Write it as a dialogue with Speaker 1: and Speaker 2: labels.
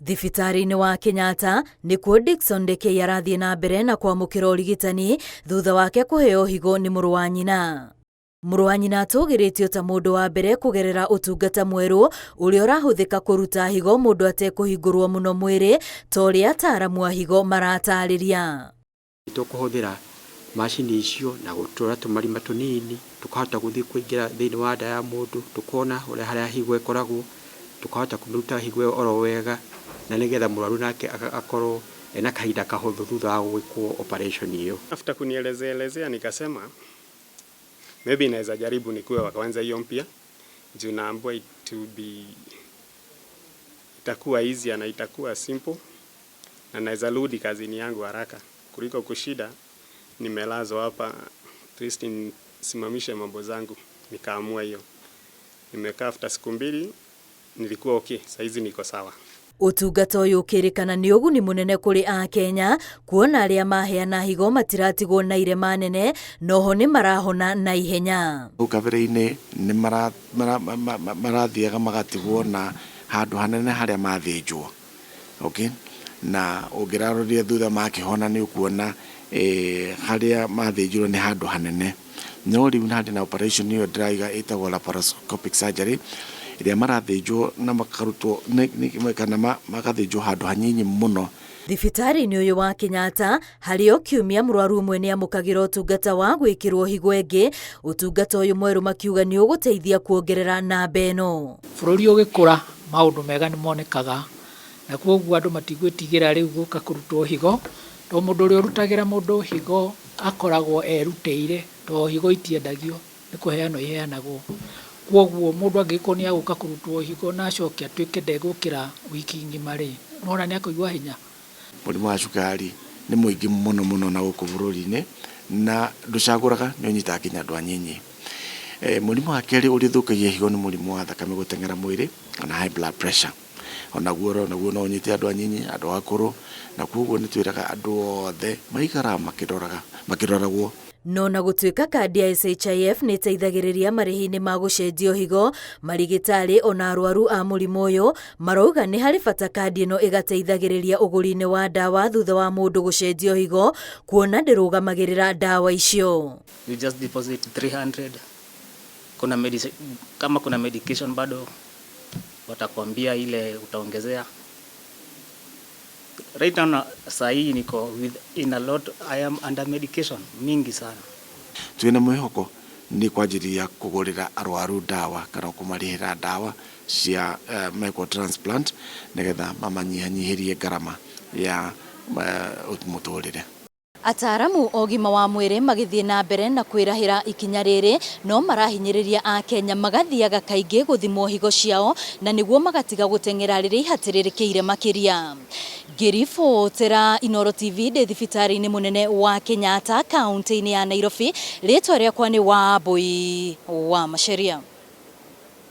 Speaker 1: Thibitarĩ-inĩ wa Kenyatta nĩkuo Dickson Ndekei arathiĩ na mbere na kwamũkĩra ũrigitani thutha wake kũheo higo nĩ mũrũ wa nyina. Mũrũ wa nyina atũgĩrĩtio ta mũndũ wa mbere kũgerera ũtungata mwerũ ũrĩa ũrahũthĩka kũruta higo mũndũ atekũhingũrwo mũno mwĩrĩ ta ũrĩa ataaramu a higo maratarĩria.
Speaker 2: Tũkũhũthĩra macini icio na gũtũra tũmarima tũnini, tũkahota gũthiĩ kũingĩra thĩinĩ wa nda ya mũndũ, tũkona ũrĩa harĩa higo ĩkoragwo, tũkahota kũmĩruta higo ĩyo oro wega, na nĩgetha mũrwaru nake akorwo ena kahinda kahũthũ thutha wa gwĩkwo operation ĩyo.
Speaker 3: After kunielezea elezea nikasema maybe naweza jaribu nikuwe wa kwanza hiyo mpya, juu naambiwa it will be, itakuwa easier na itakuwa simple na naweza rudi kazini yangu haraka kuliko kushida nimelazwa hapa, at least nisimamishe mambo zangu. Nikaamua hiyo, nimekaa after siku 2 nilikuwa okay, saizi niko sawa.
Speaker 1: Ũtungata ũyũ ũkĩrĩkana nĩ ũguni mũnene kũrĩ Akenya kuona arĩa maheana higo matiratigwo na irema nene noho nĩ marahona na ihenya.
Speaker 4: Hau kabere-inĩ nĩ marathiaga magatigwo na handũ hanene harĩa mathĩnjwo, okay? Na ũngĩraroria thutha makĩhona nĩ ũkuona harĩa mathĩnjirwo nĩ handũ hanene. No rĩu harĩ na operation ĩyo ndĩraiga ĩtagwo laparoscopic surgery, ĩrĩa marathĩnjwo na makarutwo kana magathĩnjwo handũ hanyinyi mũno.
Speaker 1: Thibitarĩ-inĩ ũyũ wa Kenyatta harĩ o kiumia mũrwaru ũmwe nĩ amũkagĩra ũtungata wa gwĩkĩrwo higo ĩngĩ. Ũtungata ũyũ mwerũ makiuga nĩ ũgũteithia kuongerera namba ĩno.
Speaker 5: Bũrũri ũgĩkũra maũndũ mega nĩ monekaga, na kwoguo andũ matigwĩtigĩra rĩu gũka kũrutwo higo, tondũ mũndũ ũrĩa ũrutagĩra mũndũ higo akoragwo erutĩire, tondũ higo itiendagio, nĩ kũheanwo iheanagwo. Kwoguo mũndũ angĩgĩkorwo nĩ agũka kũrutwo higo na acoke atuĩke ndegũkĩra wiki ng'ima rĩ, nĩwona nĩ akũigua hinya.
Speaker 4: Mũrimũ wa cukari nĩ mũingĩ mũno mũno na gũkũ bũrũri-inĩ, na ndũcagũraga, nĩ ũnyitaga nginya andũ anyinyi. Mũrimũ wa kerĩ ũrĩa ũthũkagia higo nĩ mũrimũ wa thakame gũteng'era mwĩrĩ kana high blood pressure. Onaguo naguo no ũnyite andũ anyinyi, andũ akũrũ, na koguo nĩ twĩraga andũ othe maikaraga makĩroragwo.
Speaker 1: No na gũtuĩka kandi ya SHIF nĩ ĩteithagĩrĩria marĩhi-inĩ ma gũcenjio higo, marigĩtarĩ ona arwaru a mũrimũ ũyũ marauga nĩ harĩ bata kandi ĩno ĩgateithagĩrĩria ũgũri-inĩ wa ndawa thutha wa mũndũ gũcenjio higo, kuona ndĩrũgamagĩrĩra ndawa icio.
Speaker 6: You just deposit 300. Kuna kama kuna medication bado watakwambia ile utaongezea. Right now saa hii niko with in a lot, I am under medication mingi sana.
Speaker 4: Twina mwĩhoko nĩ kwanjĩrĩria kũgũrĩra arwaru ndawa kana kũmarĩhĩra ndawa cia mekwo transplant nĩgetha mamanyihanyihĩrie ngarama ya mũtũrĩre.
Speaker 1: Ataaramu a ũgima wa mwĩrĩ magĩthiĩ na mbere na kwĩrahĩra ikinya rĩrĩ, no marahinyĩrĩria Akenya magathiaga kaingĩ gũthimwo higo ciao na nĩguo magatiga gũteng'era rĩrĩa ihatĩrĩrĩkĩire makĩria. Ngĩribotera Inooro TV ndĩ thibitarĩ-inĩ mũnene wa Kenyatta kaunti-inĩ ya Nairobi, rĩtwa rĩakwa nĩ Wambui wa Macharia.